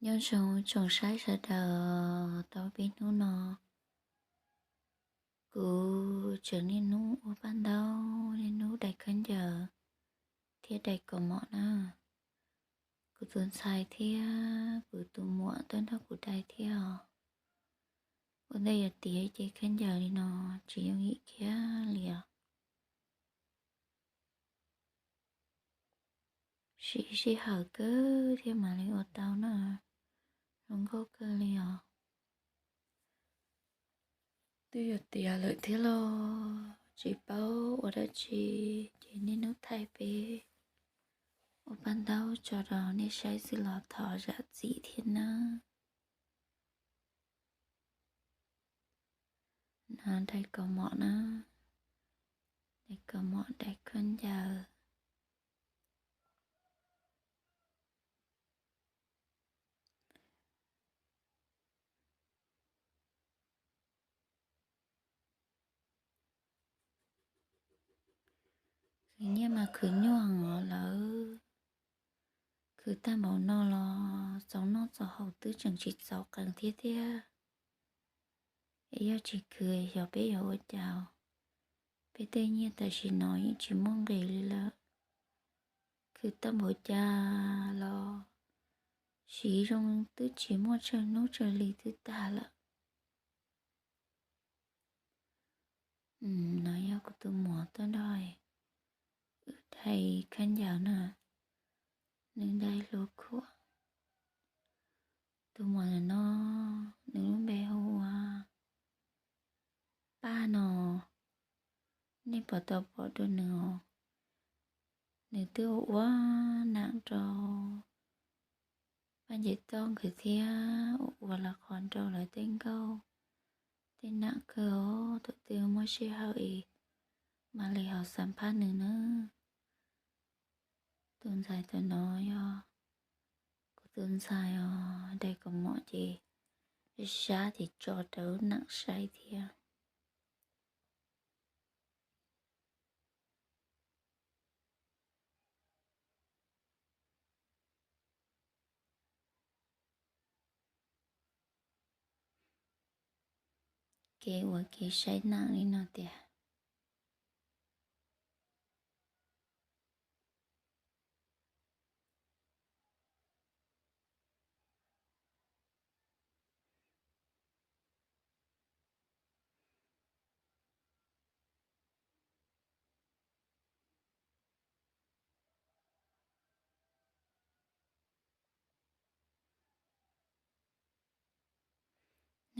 Nyob zoo tsoom saib sawv daws, tau peb hnub no kuv tseem niaj hnub ua paj ntaub, niaj hnub dai khaub ncaws thiab dai kaus mom na. Kuv tus ntxhais thiab kuv tus muam tuaj nrog kuv dai thiab os. Ua ntej yuav tiav ces khaub ncaws li no tsis yooj yim kiag li os. Siv sij hawm kawg thiaj mam li ua tau na, zoo nkauj kawg li os. Twb yuav tiav lawm thiab los tsis paub ua dab tsi, ces niaj hnub thaij peb ua paj ntaub tso rau nej saib xwb los thov zam txim thiab nawb. No dai kaus mom na, dai kaus mom dai khaub ncaws. Khwv nyiaj mas khwv nyuaj heev os lawv. Khwv tag npaum no los txaus noj txaus haus twb tseem tsis txaus qees thiab thiab. Es yog tsis khwv xyov peb yuav ua cas. Peb tej nyiaj tam sim no yeej tsis muaj nqis li lawm. Khwv tag npaum cas los siv zoo twb tsis muaj tsawg hnub tsawg hli twb tag lawm. No yog kuv tus muam tuaj nrog wb dai khaub ncaws na, nws dai hluas khuam. Tus muam no nws lub npe hu ua Paj no, nej puas tau pom dua nws os? Nws twb ua ua nam rau Paj Nce Toj nkawd thiab ua ua lawv qhov nrau lawv tej nkauj tej nam kawg os. Thaum twg muaj sij hawm es mam li ho xam phaj nws nawb. Tus ntxhais tam no yog kuv tus ntxhais os, dai kaus mom ces sab ces tso rau nam saib thiab. Kev ua kev saib nam li no tiag.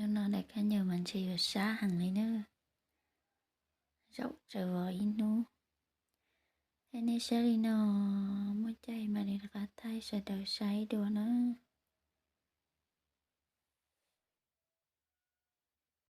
Hnub no dai khaub ncaws mas ntshe yuav sab heev li na. Zaum tsawv vov ib hnub. Thiab nej saib li no, muaj caij mam li rov qab thaij sawv daws saib dua na.